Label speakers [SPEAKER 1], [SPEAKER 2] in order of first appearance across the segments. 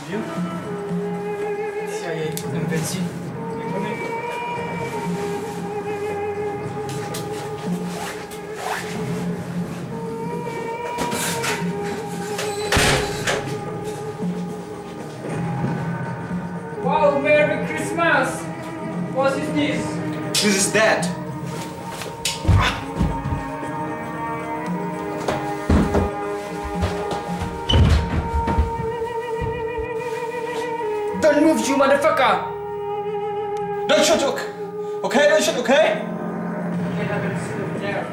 [SPEAKER 1] Vieux.
[SPEAKER 2] CIA M26. Wow, Merry Christmas! What is this?
[SPEAKER 1] This is dead.
[SPEAKER 2] Don't move, you motherfucker!
[SPEAKER 1] Don't shoot, okay? Okay, don't shoot, okay?
[SPEAKER 2] Can have a seat over there.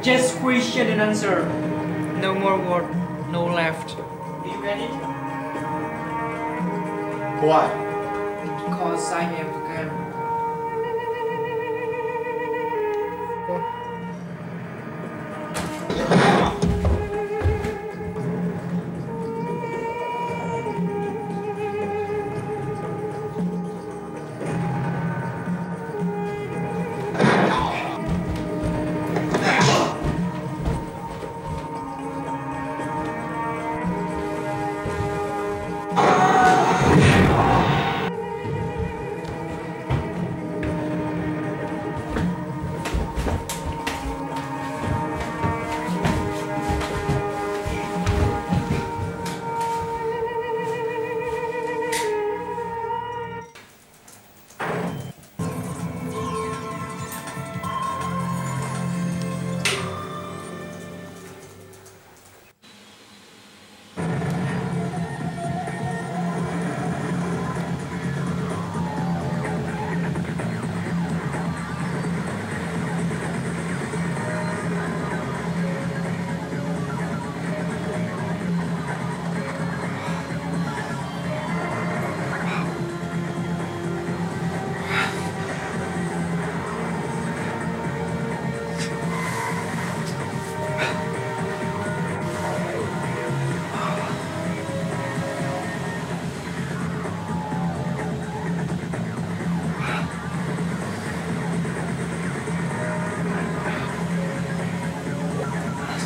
[SPEAKER 2] Just question and answer. No more word, no left. Are you ready?
[SPEAKER 1] Why?
[SPEAKER 2] Because I have a gun.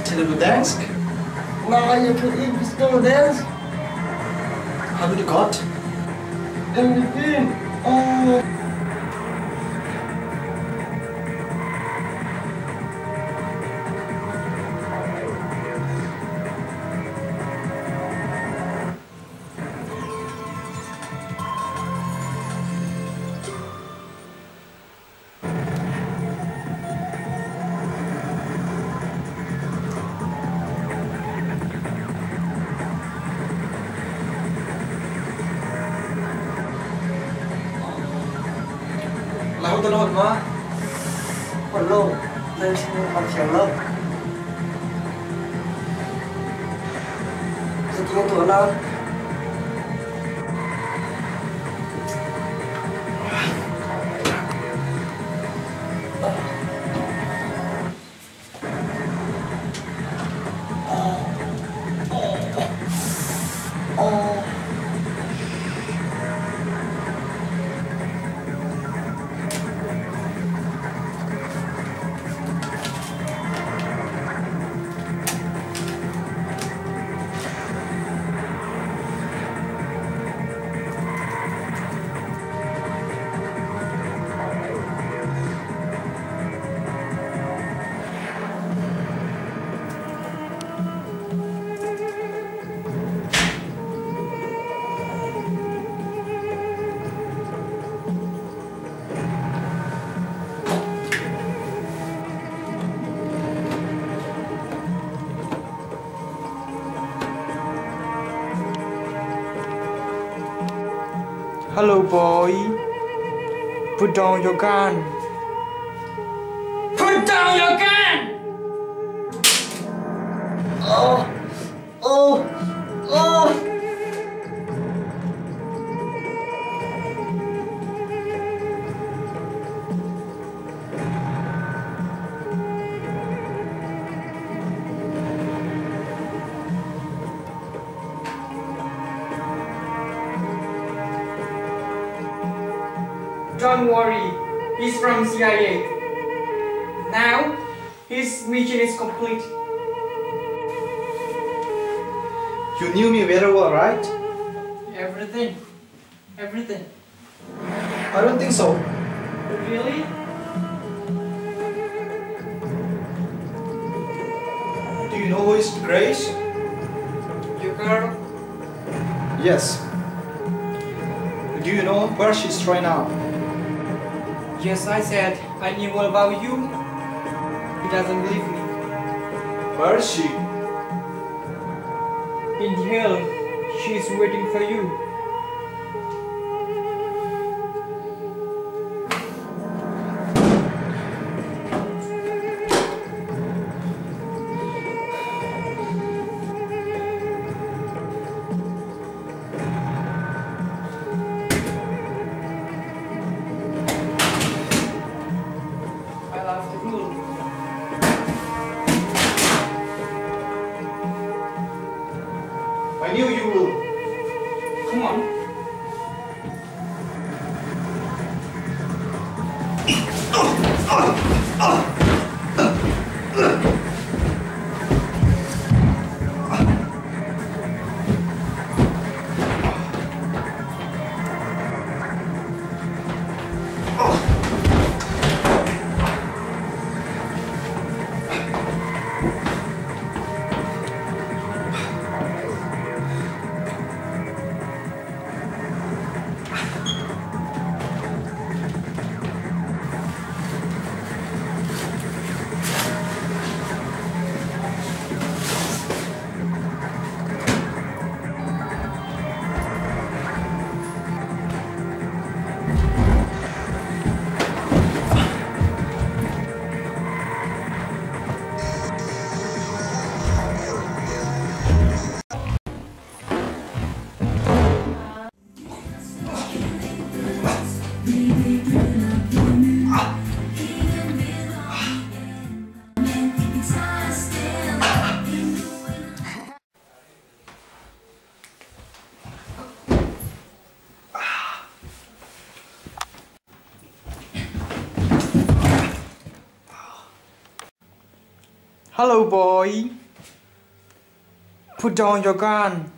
[SPEAKER 1] Taler du dansk?
[SPEAKER 3] Nej, jeg kan ikke forstå dansk.
[SPEAKER 1] Har du det godt?
[SPEAKER 3] Jamen, det er fint. Åh.
[SPEAKER 1] Lau ta non ma?
[SPEAKER 3] Còn lâu, lên xin còn thiểu lâu. Zeitin na tuah lai?
[SPEAKER 2] Hello, boy. Put down your gun. Put down your gun!
[SPEAKER 3] Oh, oh, oh.
[SPEAKER 2] Don't worry. He's from CIA. Now, his mission is complete.
[SPEAKER 1] You knew me very well, right?
[SPEAKER 2] Everything. Everything.
[SPEAKER 1] I don't think so.
[SPEAKER 2] Really?
[SPEAKER 1] Do you know who is Grace?
[SPEAKER 2] Your girl?
[SPEAKER 1] Yes. Do you know where she's right now?
[SPEAKER 2] Yes, I said I knew all about you. He doesn't believe me.
[SPEAKER 1] Where is she?
[SPEAKER 2] In hell, she's waiting for you. I love the rule.
[SPEAKER 1] I knew you will.
[SPEAKER 2] Come on. Hello, boy. Put down your gun.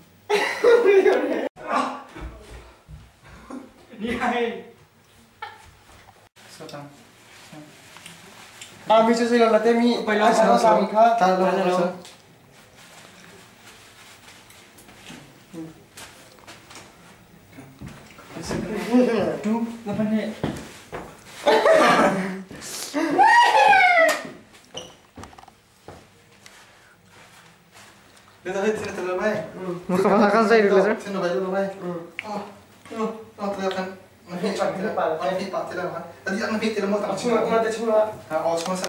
[SPEAKER 3] Ah, mi cu zei lo te mi
[SPEAKER 2] Pai lo,
[SPEAKER 3] sa sa mi kha
[SPEAKER 1] Ta lo
[SPEAKER 2] lo. Tu, lapan ni.
[SPEAKER 1] Leta hei tine tele mai.
[SPEAKER 2] Maka makan saya dulu, sir.
[SPEAKER 1] Tine bai lo mai. Oh. Oh, oh tele kan. Na hi pa tele pa. Na hi pa tele kan. Tadi ang hi tele mo ta.
[SPEAKER 3] Chunga te chunga.
[SPEAKER 1] Ha, oh chunga.